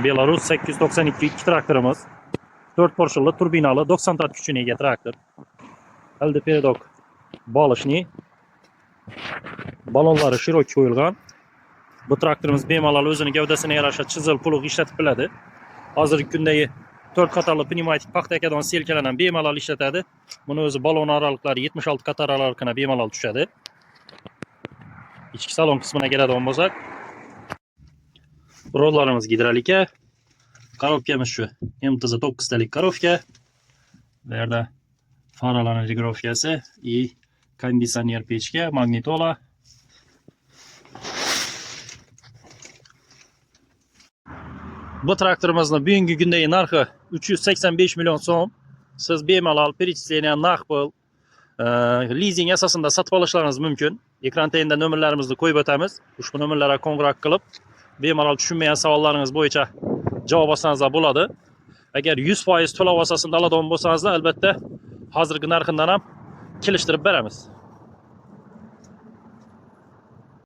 Belarus 892 2 traktorimiz. 4 porshilli turbinali 90 tat kuchini ega traktor. Aldi передок балочный. Balonlari широкий qo'yilgan. Bu traktorimiz bemalol o'zini gavdasina yarasha chisel, плуг ishlatib biladi. Hozirgi kundagi 4 qatorli pnevmatik paxta ekadigan сеялка larni ham bemalol ishlatadi. Buni o'zi balon oraliqlari 76 qator oraliqina bemalol tushadi. Ichki salon qismina keladigan bo'lsak, rollarimiz gidrolika. Коробка miz shu MTZ 9 talik коробка. Bu yerda faralarning регулировка si и konditsioner, pechka, magnitola. Bu traktorimizni bugungi kundagi narxi 385 million so'm. Siz bemalol перечисление, naqd pul, lizing asosida sotib olishlaringiz mumkin. Ekran tagida nomerlarimizni qo'yib o'tamiz. Ushbu nomerlarga qo'ng'iroq qilib, bemalol tushunmagan savollaringiz bo'yicha javob olsangizlar bo'ladi. Agar 100% to'lov asosida oladigan bo'lsangizlar, albatta hozirgi narxidan ham kelishtirib beramiz.